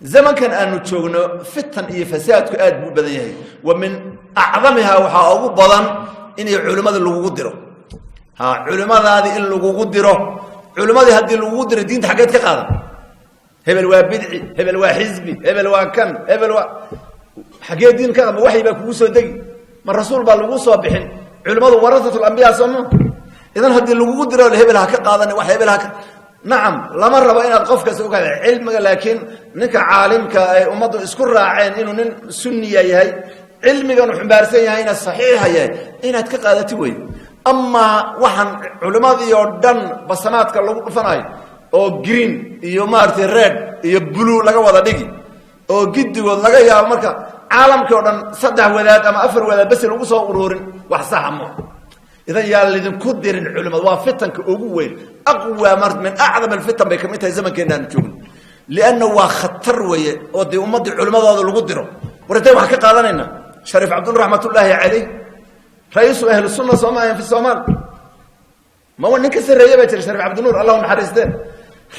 Zamankan aanu joogno fitan iyo fasaadku aad buu u badan yahay. Wa min acdamihaa, waxaa ugu badan inay culimmada lagugu diro. Ha, culimmadaadii in lagugu diro. Culimmadii haddii lagugu diro, diinta xaggeed ka qaadan? Hebel waa bidci, hebel waa xisbi, hebel waa kan, hebel waa xaggee diin ka? Ma waxyi baa kugu soo degi? Ma rasuul baa lagu soo bixin? Culimmadu ورثة الأنبياء, soo ma? Idan haddii lagugu diro hebel ha ka qaadan wax, hebel ha ka, nacam, lama rabo inaad qof kasta ogaada cilmiga, laakiin ninka caalimka ay ummaddu isku raaceen inuu nin sunniya yahay, cilmiganu xumbaarsan yahayna saxiixa yahay, inaad ka qaadati wey. Amaa waxaan culimmadii oo dhan basamaadka lagu dhufanayo oo green iyo maaragtay red iyo blue laga wada dhigi oo giddigood laga yaabo marka caalamkii o dhan saddex wadaad ama afar wadaad besi lagu soo ururin, wax saxa ma. Idan yaa lidinku dirin culimada. Waa fitanka ugu weyn, أقوى من أعظم الفتن bay kamid tahay zamankeena aanu joogno, lianna waa khatar weeye oo dee ummaddii culimadooda lagu diro. War intee waxaan ka qaadanayna? Shariif Cabdul raxmatullaahi caleyh, رئيس أهل السنة soomaaliya في Somaal, ma nin ka sarreeye baa jira? Shariif Cabdinuur, Allahu naxariisteen,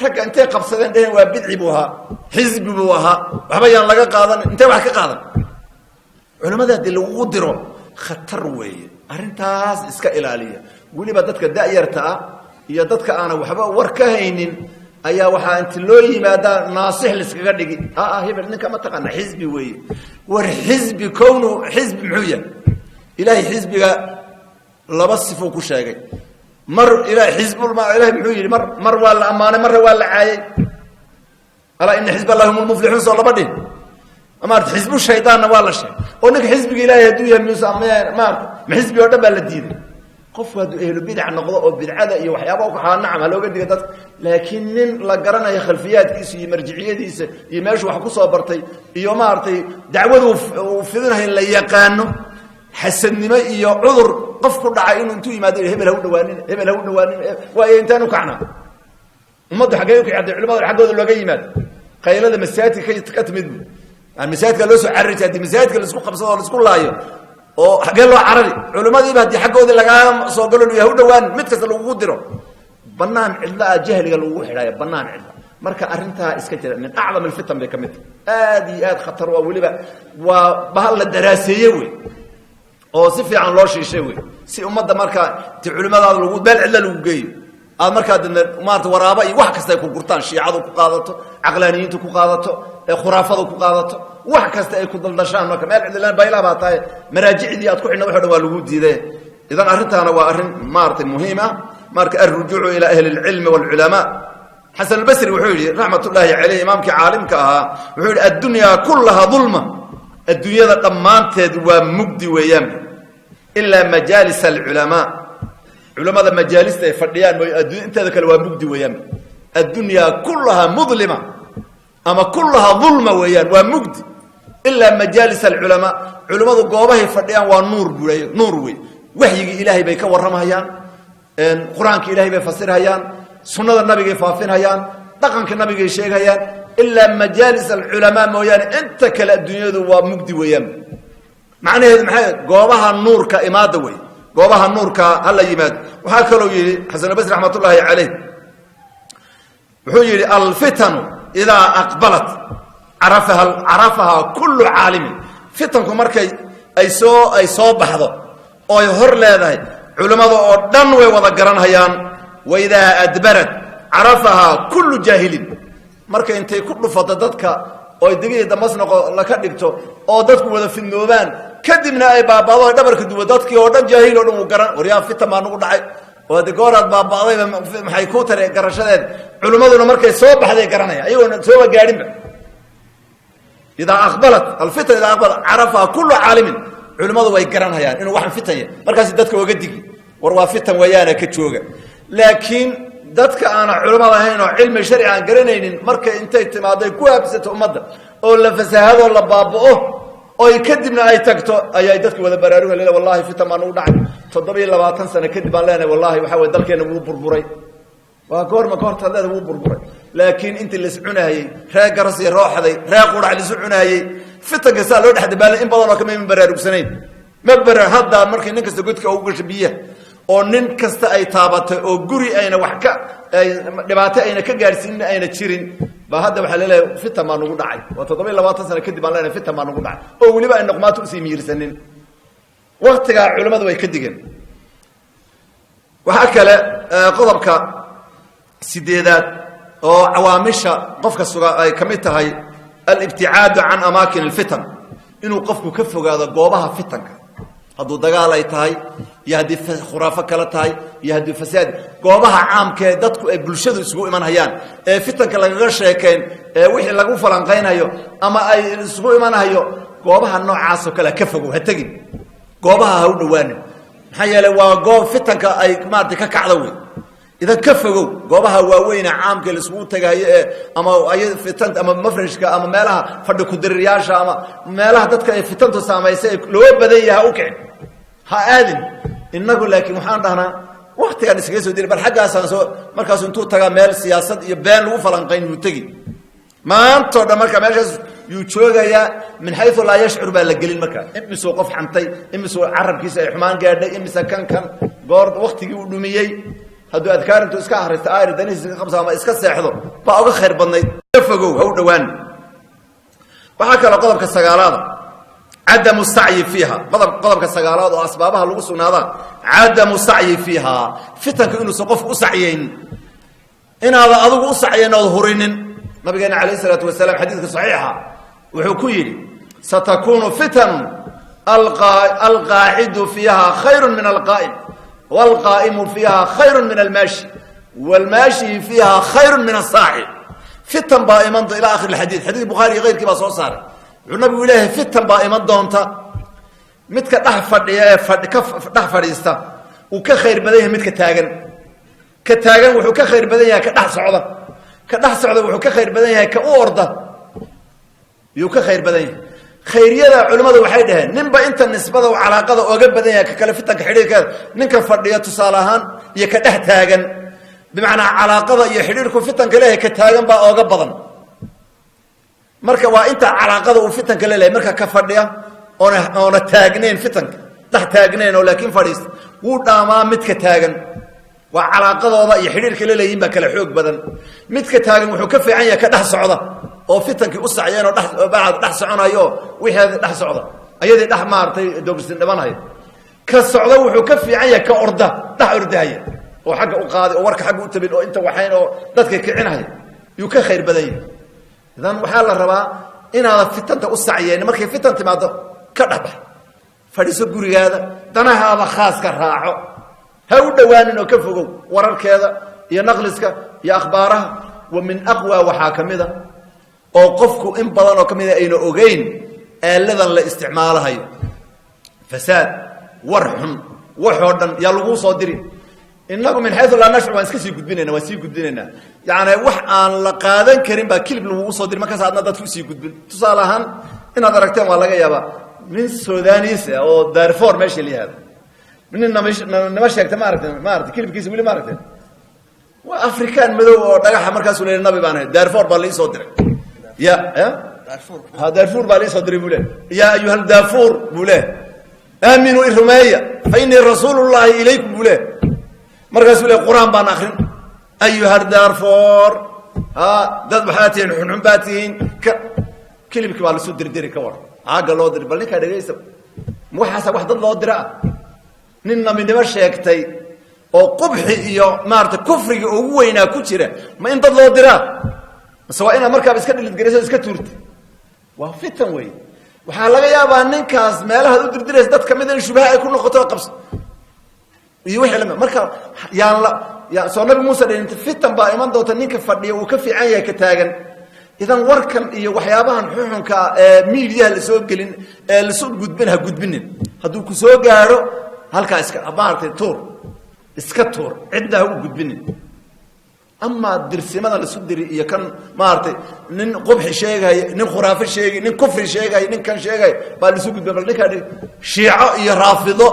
ragga intay qabsadeen dheheen waa bidci buu ahaa, xisbi buu ahaa, waxba yaan laga qaadan. Intee wax ka qaadan? Culimada haddii lagugu diro khatar weeye. Arrintaas iska ilaaliya. Weliba dadka da'yarta ah iyo dadka aana waxba war ka haynin ayaa waxaa inti loo yimaadaa naasix laiskaga dhigi. Aa, hebel ninka ma taqaana? Xisbi weeye. War xisbi kownu xisbi muxuu yahay? Ilaahay xisbiga laba sifuu ku sheegay. Mar ilahay xisbulma, ilahay muxuu yidhi? Mar waa la ammaanay, marna waa la caayay. ألا إن حزب الله هم المفلحون, soo laba dhihin? Maarata, xisbu shaydaanna waa la sheegay. Oo ninka xisbiga Ilahay hadduu yahay mus maarata, ma xisbi oo dhan baa la diiday? Qofku hadduu ehlu bidac noqdo oo bidcada iyo waxyaaba ukaxaa, nacam, ha looga diga dadka. Laakiin nin la garanayo khalfiyaadkiisa iyo marjiciyadiisa iyo meeshuu wax ku soo bartay iyo maaragtay dacwadu uu fidinayo la yaqaano, xasadnimo iyo cudur qof ku dhacay inuu intuu yimaado hebel ha u dhawaanin, hebel ha u dhawaanin, waayo intaan u kacna? Ummaddu xaggee u kici hadday culimada xaggooda looga yimaado? Qaylada masaajidka ka timid bu masaajidka loo soo carari jira. Hadii masaajidka laisku qabsado oo laisku laayo, oo xaggee loo carari? Culimmadiiba haddii xaggoodii lagaa soo galo, ha u dhawaanin, mid kasta lagugu diro, banaan cidla ah jahliga lagugu xidhaayo, banaan cidla. Marka arrintaa iska jira. من أعظم الفتن bay ka mid tahay, aad iyo aad khatar waa. Weliba waa bahal la daraaseeye wey oo si fiican loo shiishay wey, si ummadda markaa ti culimadaada lagu meel cidla lagu geeyo, aad markaa dadna maarata waraaba iyo wax kasta ay ku gurtaan, shiicadu ku qaadato, caqlaaniyiintu ku qaadato, khuraafadu ku qaadato, wax kasta ay ku daldashaan. Marka meel cidlaan bayla baa tahay, maraajicdii aad ku xidhna wax o dhan waa lagu diiday. Idan arrintaana waa arrin maaratay muhiim ah. Marka الرجوع إلى أهل العلم والعلماء. Xasan Albasri wuxuu yidhi raxmatullaahi caleyh, imaamkii caalimka ahaa, wuxuu yidhi: الدنيا كلها ظلمة, adduunyada dhammaanteed waa mugdi weeyaan, إلا مجالس العلماء, culamada majaalista ay fadhiyaan mooy, addunya inteeda kale waa mugdi weeyaan. الدنيا كلها مظلمة ama كلها ظلمة weeyaan, waa mugdi, إلا مجالس العلماء, culimmadu goobahay fadhiyaan waa nuur buay, nuur wey. Waxyigii Ilaahay bay ka warramayaan, Qur-aanka Ilahay bay fasirhayaan, sunnada nabigay faafinhayaan, dhaqanka nabigay sheegayaan. إلا مجالس العلماء mooyaane, inta kale adduunyadu waa mugdi weeyaan. Macnaheedu maxay? Goobaha nuurka imaada wey, goobaha nuurka hala yimaado. Waxaa kaloo yidhi Xasan Basri raxmatullaahi caleyh, wuxuu yidhi: الفتن إذا أقبلت عرفها كل عالم. Fitanku markay ay soo baxdo oo ay hor leedahay, culimmada oo dhan way wada garanhayaan. وإذا أدبرت عرفها كل جاهل. Marka intay ku dhufato dadka oo degihii damasnoqo laka dhigto oo dadku wada fidnoobaan, kadibna ay baaba'do, ay dhabarka duwo, dadkii oo dhan jaahil o dhan wuu garan: waryaa, fitan baa nagu dhacay. Oo de gooraad baaba'dayba maxay kuu tare garashadeed? Culimmaduna markay soo baxday garanaya, ayagoona sooba gaadhinba. إذا أقبلت الفتن إذا أقبلت عرفها كل عالم. Culimmadu way garanhayaan inuu waxan fitan yahay, markaasi dadka oga digi: war, waa fitan weeyaana, ka jooga. Laakiin dadka aana culimada ahayn oo cilmi sharci aan garanaynin, markay intay timaaday ku habsato ummadda oo la fasahadoo la baaba'o oy kadibna ay tagto, ayay dadki wada baraaruga le: wallahi fitan baa nagu dhacay. 27 sano kadib baan leenahay: wallahi waxaa wey dalkeena wuu burburay. Waa goorma goortaad leeda wuu burburay? Laakiin intii lais cunaayey, ree garas iyo rooxday, ree qurac laisu cunaayey, fitanka saa loo dhex dabaalay, in badan oo kama ma baraarugsanayn. Ma bara hadda markii nin kasta godka ugu gasho biyaha oo nin kasta ay taabatay oo guri ayna wax ka ay dhibaato ayna ka gaadhsiinin ayna jirin. Baa hadda waxaa laleeyahay fitan baa nugu dhacay. Waa 27 sano kadib baan leenahay fitan baa nugu dhacay, oo weliba ay noqmaato usii miirsanin. Waktigaa culimmadu way ka digeen. Waxaa kale qodobka 8aad oo cawaamisha qofka suga ay ka mid tahay alibticaadu can amaakin alfitan, inuu qofku ka fogaado goobaha fitanka. Hadduu dagaal ay tahay iyo haddii khuraafo kale tahay iyo haddii fasaad, goobaha caamka ee dadku ay bulshadu isugu imanhayaan ee fitanka lagaga sheekayn ee wixii lagu falanqaynhayo ama ay isugu imanhayo, goobaha noocaasoo kale ka fogow, ha tegin, goobaha ha u dhowaanin. Maxaa yeeley waa goob fitanka ay maarata ka kacda wey. Idan ka fogow goobaha waaweyne caamka laisugu tagahayo ee ama ay fitan ama mafrishka ama meelaha fadhi kudiriryaasha ama meelaha dadka ay fitantu saamaysay loo badan yahay ha u kicin, ha aadin. Inagu laakiin waxaan dhahnaa waktigaan iskaga soo diri, bal xaggaasaan soo. Markaasu intuu tagaa meel siyaasad iyo been lagu falanqayn yuu tegi maantao dhan. Marka meeshaas yuu joogayaa, min xayu laa yashcur baa la gelin. Marka imisuu qof xantay, imisuu carabkiisa ay xumaan gaadhay, imise kan goor waktigii uu dhumiyey. Hadduu adkaar intuu iska akrista ayr danihiisa iska qabso ama iska seexdo baa uga khayr badnayd. Ka fogow, ha u dhowaan. Waxaa kaloo qodobka 9aada cadamu sacyi fiiha. Qodobka 9aad oo asbaabaha lagu sugnaadaa cadamu sacyi fiiha, fitanka inuusan qofku u sacyeyn, inaada adigu u sacyayn ood hurinin. Nabigeena calayh isalaatu wasalaam xadiidka saxiixa wuxuu ku yidhi satakunu fitanu alqaacidu fiiha khayru min alqaa'im, waalqaa'imu fiiha khayru min almaashi, waalmaashi fiiha khayru min asaaci. Fitan baa iman ila akhir alxadiid. Xadiid Bukhaari iyo keyrkii baa soo saaray. Wuxuu nabigu leeyahay fitan baa iman doonta, midka dhex fadhiya ee ka dhex fadhiista uu ka khayr badan yahay midka taagan, ka taagan wuxuu ka khayr badan yahay ka dhex socda, ka dhex socda wuxuu ka khayr badan yahay ka u orda yuu ka khayr badan yahay. Khayryada culimmadu waxay dhaheen ninba inta nisbada u calaaqada oga badan yahay ka kale fitanka xidhiirkeeda, ninka fadhiya tusaale ahaan iyo ka dhex taagan, bimacnaa calaaqada iyo xidhiirku fitanka leeyahay ka taagan baa ooga badan. Marka waa inta calaaqada uu fitanka leeyahay. Marka ka fadhiya oona taagnayn fitanka dhex taagnayn oo laakiin fadhiista wuu dhaamaa midka taagan. Waa calaaqadooda iyo xidhiirka laleeyihin baa kala xoog badan. Midka taagan wuxuu ka fiican yahay ka dhex socda oo fitankii u sacyeen oo dhex soconayo oo wixeeda dhex socda ayadii dhex maaragtay doogsin dhibanaya. Ka socda wuxuu ka fiican yahay ka orda dhex ordahaya oo xagga u qaaday oo warka xagga u tabin oo inta waxayn oo dadka kicinaya yuu ka khayr badan yahay. Idan waxaa la rabaa inaadan fitanta u sacyeen. Markay fitan timaado ka dhexbax, fadhiiso gurigaada, danahaada khaaska raaco, ha u dhowaanin oo ka fogow wararkeeda iyo naqliska iyo akhbaaraha. Wa min aqwa waxaa ka mid a oo qofku in badan oo ka mida ayna ogeyn aaladan la isticmaalahayo fasaad war xun waxoo dhan yaa laguu soo diri. Inagu min xayu laa nashcur waan iska sii gudbinayna, waan sii gudbinaynaa. Yacni wax aan la qaadan karin baa kilib lagugu soo diri, markaas adna dadka usii gudbin. Tusaale ahaan inaad aragteen waa laga yaabaa nin Sudanese ah oo Darfur meesha la yihahdo, nin nama sheegta ma aragteen, ma aragte kilibkiisa weli ma aragteen? Waa Afrikaan madow oo dhagaxa markaasuu leeyahay nabi baan ahay, Darfur baa laisoo diray, ya ya ha Darfur baa laisoo diray buu leeyahay. Yaa ayuha Darfur buu leeyahay, aaminuu irumeeya fa innii rasuulullahi ilaykum buu leeyahay. Markaasuu leeyahay qur-aan baan akrin, ayuha Darfur, ha dad waxaa tihiin xunxun baa tihiin. Ka kilibkii baa lasu dirdiri ka war caaga loo diri. Bal ninkaa dhegaysta, waxaasa wax dad loo dira ah? Nin nabinimo sheegtay oo qubxi iyo maarata kufriga ugu weynaa ku jira, ma in dad loo diraa mase waa inaad markaaba iska dhilidgarayso iska tuurta? Waa fitan wey. Waxaa laga yaabaa ninkaas meelahaad u dirdiraysa dad kamida in shubaha ay ku noqoto qabso iyo wixii lamid. Marka yaan la ya soo nabi Muuse dhihin fitan baa iman doonta, ninka fadhiya uu ka fiican yahay ka taagan. Idan warkan iyo waxyaabahan xuxunka ee miidiyaha lasoo gelin ee lasoo gudbin ha gudbinin. Hadduu ku soo gaadho halkaa iska maaragtay tuur, iska tuur, cidna ha u gudbinin. Amaa dirsimada lasu diri iyo kan maaragtay nin qubxi sheegaya, nin khuraafo sheegay, nin kufri sheegaya, nin kan sheegaya baa lasu gudbin. Bal ninkaa shiico iyo raafido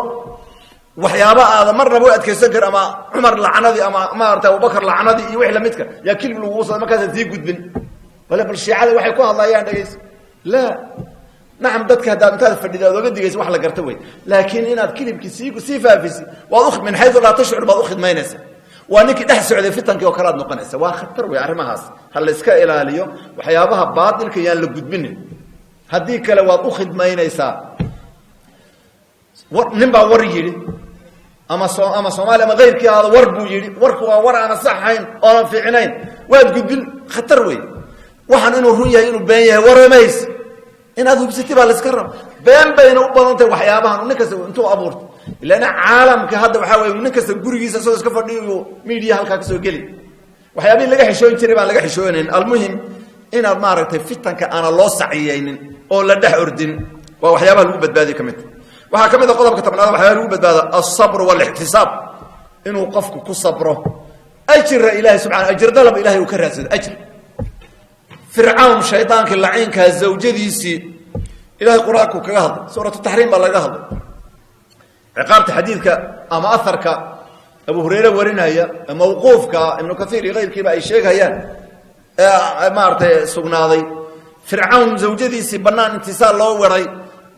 waxyaaba aada marnaba u adkaysan karin, ama Cumar lacnadii ama maarata Abubakar lacnadii iyo wixii lamidka yaa kilib lagugu soo markaasaan sii gudbin. Bal shiicada waxay ku hadlayaan dhegaysa. Laa nacam, dadka haddaad intaad fadhida aad oga digaysa wax la garta wey, laakiin inaad kilibkii sii faafisi waad min xayu laa tashcur baad u khidmaynaysaa. Waa ninkii dhex socday fitankii oo kale aad noqonaysa. Waa khatar wey arrimahaas, ha la iska ilaaliyo. Waxyaabaha baatilka yaan la gudbinin, haddii kale waad u khidmaynaysaa. Nin baa war yidhi, ama ama Soomaaliya ama kayrkii ahaado, war buu yidhi, warku waa war aana saxayn oonan fiicnayn, waad gudbin. Khatar wey. Waxaan inuu run yahay, inuu been yahay waramays, inaad hubsati baa laiska raba. Been bayna u badan tahay waxyaabahan. Nin kasta intuu abuurto, ilaana caalamka hadda waxaa wey nin kasta gurigiisa isagoo iska fadhiyo media halkaa kasoo geli. Waxyaabihii laga xishoon jiray baan laga xishoonayn. Almuhim, inaad maaragtay fitanka aana loo saciyeynin oo la dhex ordin waa waxyaabaha lagu badbaadiya ka mid. Waxaa ka mid a qodobka 10aad waxyaabaha lagu badbaada alsabru walixtisaab, inuu qofku ku sabro ajra ilahi subxana, ajir dalab ilahay uu ka raadsado ajr. Fircawn, shaydaankii laciinkaa, zawjadiisii ilahay qur-aanku kaga hadlay, suuratu taxriim baa laga hadlay ciqaabta. Xadiidka ama aharka Abu Hureyre warinaya, mawquufka, Ibnu Kaiir iyo keyrkiiba ay sheegayaan, ee maaratay sugnaaday, Fircawn zawjadiisii bannaan intisaal loo weray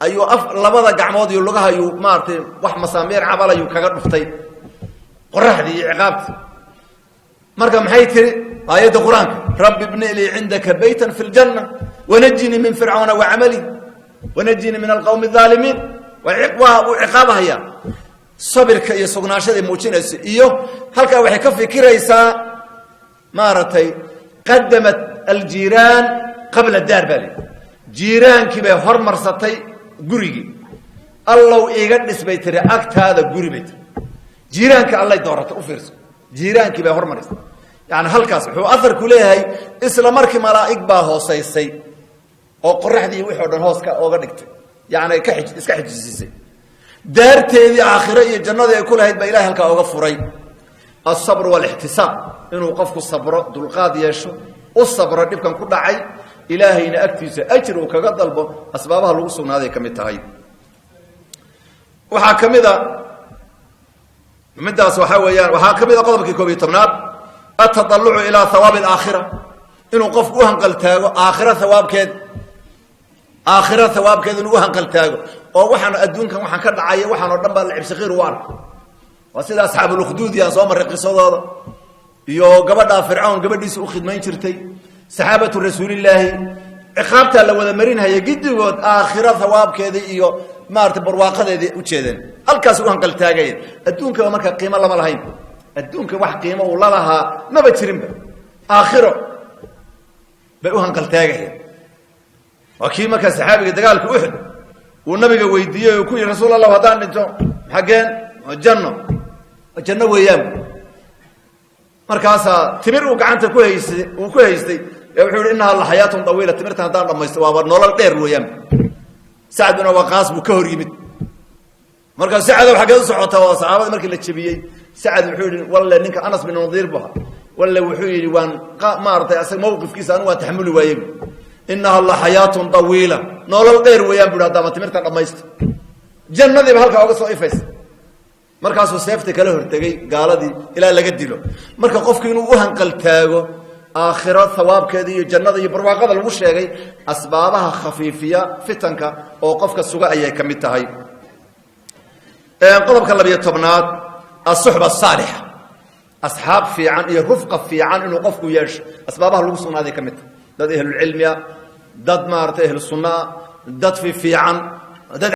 ayuu af labada gacmood iyo lugaha ayuu maaratay wax masaamiir cabal ayuu kaga dhuftay, qoraxdii iyo ciqaabtii. Marka maxay tiri aayadda qur-aanka? "Rabbi bni lii cindaka baytan fi ljanna wanajinii min fircawna wacamali wanajinii min alqawmi alaalimiin." Waa uu ciqaabahaya. Sabirka iyo sugnaashaday muujinayso iyo halkaa waxay ka fikiraysaa maaragtay, qadamat aljiiraan qabla daar baa lii, jiiraankii bay hormarsatay gurigii. "Allow iiga dhis," bay tiri, "agtaada guri," bay tiri. Jiiraanka allay dooratay, u fiirso, jiiraankii bay hormarisay. Yani halkaas wuxuu aharku leeyahay, isla markii malaa'ig baa hoosaysay oo qoraxdii wixii o dhan hoos ka ooga dhigtay, yani ka iska xijisiisay. Daarteedii aakhiro iyo jannadii ay ku lahayd baa ilahay halkaa oga furay. Alsabru walixtisaab, inuu qofku sabro, dulqaad yeesho, u sabro dhibkan ku dhacay, ilaahayna agtiisa ajir uu kaga dalbo, asbaabaha lagu sugnaaday ka mid tahay. Waxaa ka mid a middaas, waxaa weeyaan, waxaa ka mid a qodobkii 11aad, altadalucu ilaa hawaabi alaakhira, inuu qofku u hanqaltaago aakhiro hawaabkeed, aakhiro hawaabkeed inuu u hanqaltaago, oo waxaan adduunkan waxaan ka dhacaya waxaan oo dhan baa lacib sakiir u arka. Waa sida asxaabulukhduudi aan soo marray qisadooda, iyo gabadhaa Fircawn gabadhiisa u khidmayn jirtay, saxaabatu rasuulillaahi ciqaabtaa la wada marinhaya, giddigood aakhiro hawaabkeedii iyo maarata barwaaqadeedii ujeedeen, halkaas u hanqaltaagayeen. Adduunkaba marka qiimo lama lahayn, adduunka wax qiimo uu lalahaa maba jirinba, aakhiro bay u hanqaltaagayeen. Waa kii markaa saxaabiga dagaalka Uxud uu nabiga weydiiyey oo ku yihi, "Rasuul Allah, haddaan dhinto xaggeen janno?" Janno weeyaan. Markaasaa timir uu gacanta ku haystay uu ku haystay ee wuxuu yihi, "Innahaa la xayaatun tawiila, timirtan haddaan dhamaysto waaba nolol dheer weeyaan." Sacd bin Waqaas buu ka hor yimid. Markaa, "Sacdow, xaggeed u socota?" Oo saxaabadii markii la jebiyey, Sacad wuxuu yihi, walle ninka Anas bin Nadiir bu ahaa, walle wuxuu yidhi, waan maaratay asaga mawqifkiisa anigu waan taxamuli waayey. "Innaha la xayaatun tawiila, nolol dheer weeyaan," bu hi, "haddaama timirtan dhamaysto." Jannadiiba halkaa oga soo ifaysa. Markaasuu seefta kala hortegey gaaladii ilaa laga dilo. Marka qofku inuu u hanqaltaago aakhiro hawaabkeeda iyo jannada iyo barwaaqada lagu sheegay, asbaabaha khafiifiya fitanka oo qofka suga ayay ka mid tahay. Qodobka 12aad, asuxba asaalixa, asxaab fiican iyo rufqa fiican inuu qofku yeesho, asbaabaha lagu sugnaaday ka mid tahay. Dad ahlulcilmiya, dad maarata ahlu sunnaa, dad fiifiican, dad